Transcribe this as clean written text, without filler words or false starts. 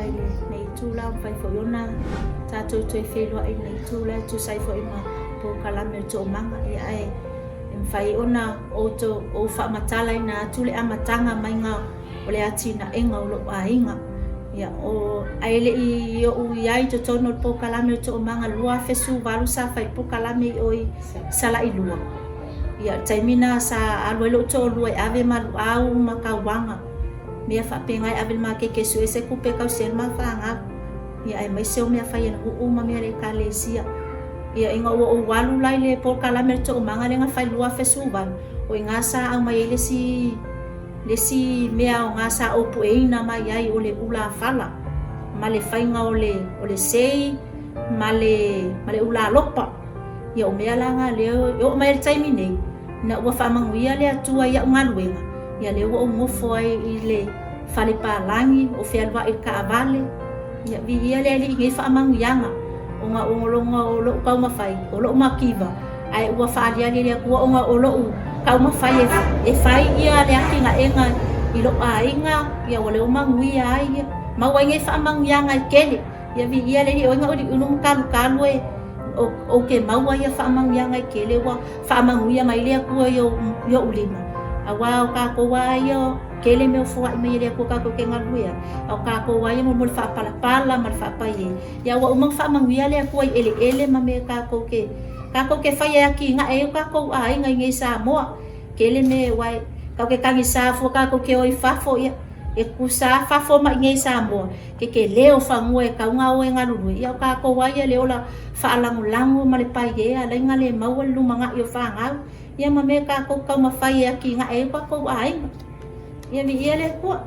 Atua i lenei itula, ua mafai foi ona tatou toe feiloai i lenei itula e tusa ai foi ma polokalame o le Toomaga. Ia ae e mafai ona outou ou faamatalaina atu le amataga maiga o le atinaega o lou aiga. Ia, o, ae le i ou i ai i totonu o le polokalame o le Toomaga 2018 sa fai polokalame i o i Salailua. Ia, o le taimi lena sa alu ai lou toalua e ave maluau ma tauaga, mea faapena e ave i le maketi e sue se tupe e tausi ai le ma fanau. Ia, aemaise o mea fai a le nuu ma mea a le ekalesia. Ia, ina ua ou alu la i le polokalame o le Toomaga lea na fai i le 2018, o i ina sa aumai ai le isi Le isi mea aoga sa ou pueina mai ai o le ulafala ma le faiga o le o le sei ma le ma le ulalopa. Ia o mea la na lea e oo mai i le taimi nei, ina ua faamanuia le Atua i au galuega, ia lea ua ou nofo ai i le fale palagi, o fealuai i le taavale. Ia viia le Alii i nei faamanuiaga, ona o lou taumafai, o lou mativa, ae ua faaaliali e le Atua ona o lou taumafai e fai ia le atinaega i lou aiga, ia ua leo manuia ai ia, maua ai nei faamanuiaga e tele. Ia viia le Alii, o ai na uliuli ma kalukalu e ou te maua ia faamanuiaga e tele ua faamanuia mai le Atua i ou lima, aua o tatou lava ia tele mea o foai mai e le Atua tatou te galulue ai, a o tatou lava ia mo le faapalapala ma le faapai Ia ua uma ona faamanuia le Atua i eleele ma mea tatou te tatou te faia e atinae ai o tatou aiga i nei Samoa. Tele mea aua e tatou te tagisa fua tatou te o i fafo ia e tutusa lava fafo ma i nei Samoa tetele o fanua e tatau ona o e galulue ia o tatou lava ia le ola faalagolago ma le paie alai na le maua le lumanai o fanau ia ma mea tatou te taumafai e atinae ai o tatou aiga. Ia viia le Atua.